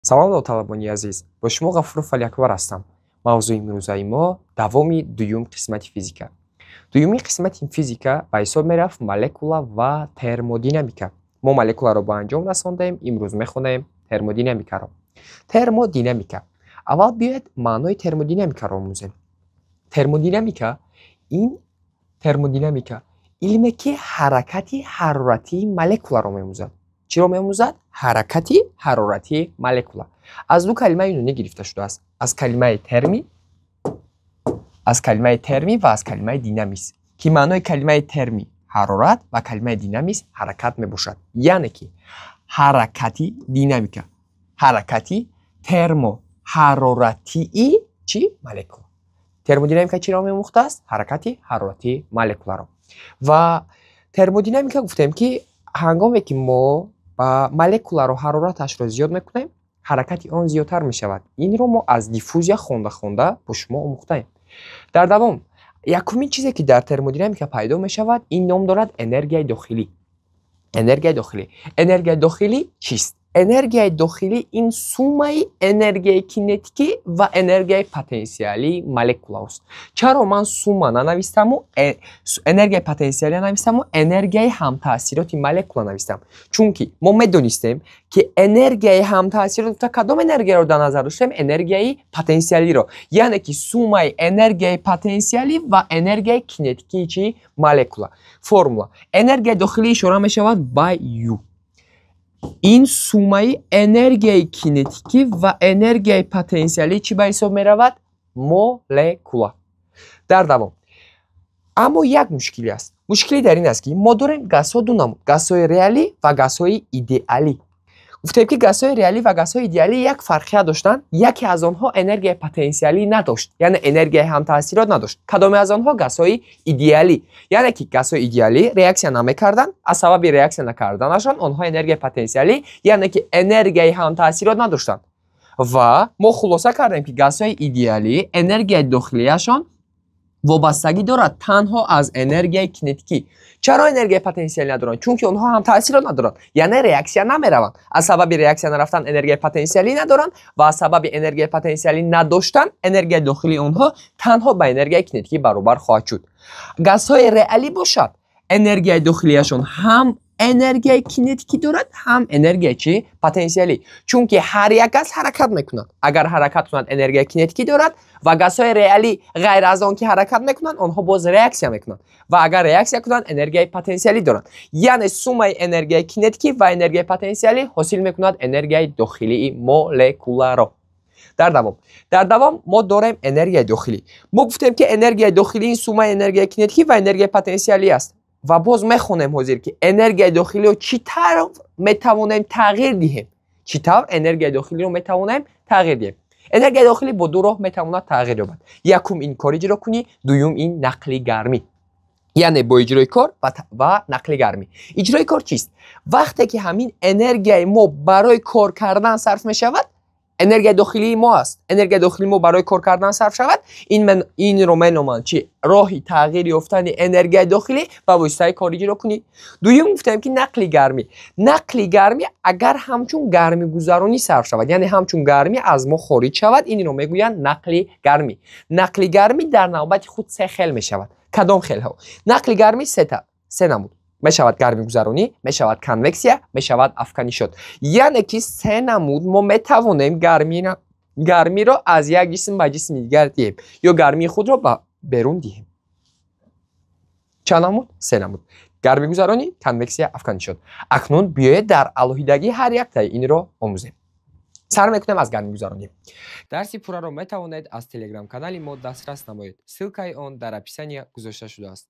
Салом, довталабони азиз! Бо шумо Ғафуров Алиакбар ҳастам. Мавзӯи имрӯзаи мо давоми дуюм қисмати физика. Дуюми қисмати физика ба ҳисоб мерафт молекула ва термодинамика. Мо молекуларо ба анҷом расондем, имрӯз мехонем термодинамикаро. Термодинамика. Аввал биёед, маънои термодинамикаро омӯзем. Термодинамика ин термодинамика илме, ки ҳаракати ҳароратии молекуларо меомӯзад. Чиро меомӯзад? Ҳаракати ҳароратии молекула. Аз ду калимаи юнонӣ гирифта шудааст. Аз калимаи терми ва аз калимаи динамис, ки маънои калимаи терми ҳарорат ва калимаи динамис ҳаракат мебошад. Яъне ки ҳаракати динамика, ҳаракати термо ҳароратии чӣ? Молекула. Термодинамика чиро меомӯхтааст? Ҳаракати ҳароратии молекуларо. Ва термодинамика гуфтем, ки ҳангоме ки мо молекуларо ҳарораташро зиёд мекунем, ҳаракати он зиёдтар мешавад. Инро мо аз диффузия хонда-хонда бо шумо омӯхтаем. Дар давом, якумин чизе, ки дар термодинамика пайдо мешавад, ин ном дорад энергияи дохилӣ. Энергияи дохилӣ. Энергияи дохилӣ чист? Энергияи дохилӣ ин суммаи энергияи кинетикӣ ва энергияи потенсиалии молекулаост. Чаро ман сумма нанавистаму энергияи потенсиалӣ нанавистаму энергияи ҳамтаъсироти молекула навистам? Чунки мо медонистем, ки энергияи ҳамтаъсирот гуфта кадом энергияро дар назар доштем? Энергияи потенсиалиро. Яъне ки суммаи энергияи потенсиалӣ ва энергияи кинетикии чӣ? Молекула. Формула. Энергияи дохилӣ ишора мешавад ба Ю. Ин суммаи энергияи кинетикӣ ва энергияи потенсиалӣ чӣ ба ҳисоб меравад? Молекула. Дар давом, аммо як мушкилӣ аст. Мушкилӣ дар ин аст, ки мо дорем газҳо ду намуд: газҳои реалӣ ва газҳои идеалӣ. Гуфтем, ки газҳои реалӣ ва газҳои идеалӣ як фарқият доштанд. Яке аз онҳо энергияи потенсиалӣ надошт, яъне энергияи ҳамтаъсирот надошт. Кадоме аз онҳо? Газҳои идеалӣ. Яъне ки газҳои идеалӣ реаксия намекарданд. Аз сабаби реаксия накарданашон онҳо энергияи потенсиалӣ, яъне ки энергияи ҳамтаъсирот надоштанд. Ва мо хулоса кардем, ки газҳои идеалӣ энергияи дохилияшон вобастагӣ дорад танҳо аз энергияи кинетикӣ. Чаро энергияи потенсиалӣ надоранд? Чунки онҳо ҳамтаъсирот надоранд, яъне реаксия намераванд. Аз сабаби реаксия нарафтан энергияи потенсиалӣ надоранд ва аз сабаби энергияи потенсиалӣ надоштан энергияи дохилии онҳо танҳо ба энергияи кинетикӣ баробар хоҳад шуд. Газҳои реалӣ бошад, энергияи дохилияшон ҳам энергияи кинетикӣ дорад, ҳам энергияи чӣ? Потенсиалӣ. Чунки ҳар як газ ҳаракат мекунад. Агар ҳаракат кунад, энергияи кинетикӣ дорад. Ва газҳои реалӣ ғайр аз он ки ҳаракат мекунанд, онҳо боз реаксия мекунанд ва агар реаксия кунанд, энергияи потенсиалӣ доранд. Яъне суммаи энергияи кинетикӣ ва энергияи потенсиалӣ ҳосил мекунад энергияи дохилии молекуларо. Дар давом мо дорем энергияи дохилӣ. Мо гуфтем, ки энергияи дохилӣ ин суммаи энергияи кинетикӣ ва энергияи потенсиалӣ аст. Ва боз мехонем ҳозир, ки энергияи дохилиро чӣ тавр метавонем тағйир диҳем. Чӣ тавр энергияи дохилиро метавонем тағйир диҳем? Энергияи дохилӣ бо ду роҳ метавонад тағйир ёбад. Якум ин кор иҷро кунӣ, дуюм ин нақли гармӣ, яъне бо иҷрои кор ва нақли гармӣ. Иҷрои кор чист? Вақте ки ҳамин энергияи мо барои кор кардан сарф мешавад, энергияи дохилии мо аст, энергияи дохилии мо барои кор кардан сарф шавад, инро меноманд чи? Роҳи тағйир ёфтани энергияи дохилӣ ба воситаи кор иҷро кунӣ. Дуюм, гуфтем, ки нақли гармӣ. Нақли гармӣ агар ҳамчун гармигузаронӣ сарф шавад, яъне ҳамчун гармӣ аз мо хориҷ шавад, инро мегӯянд нақли гармӣ. Нақли гармӣ дар навбати худ се хел мешавад. Кадом хелҳо? Нақли гармӣ се намуд мешавад: гармигузаронӣ мешавад, конвексия мешавад, афканишот. Яъне ки се намуд мо метавонем гармиро аз як ҷисм ба ҷисми дигар диҳем ё гармии худро ба берун диҳем. Чанд намуд? Се намуд: гармигузаронӣ, конвексия, афканишот. Акнун биёед, дар алоҳидагӣ ҳар яктаи инро омӯзем. Сар мекунем аз гармигузаронӣ. Дарси пурраро метавонед аз телеграм-канали мо дастрас намоед. Ссылкаи он дар описания гузошта шудааст.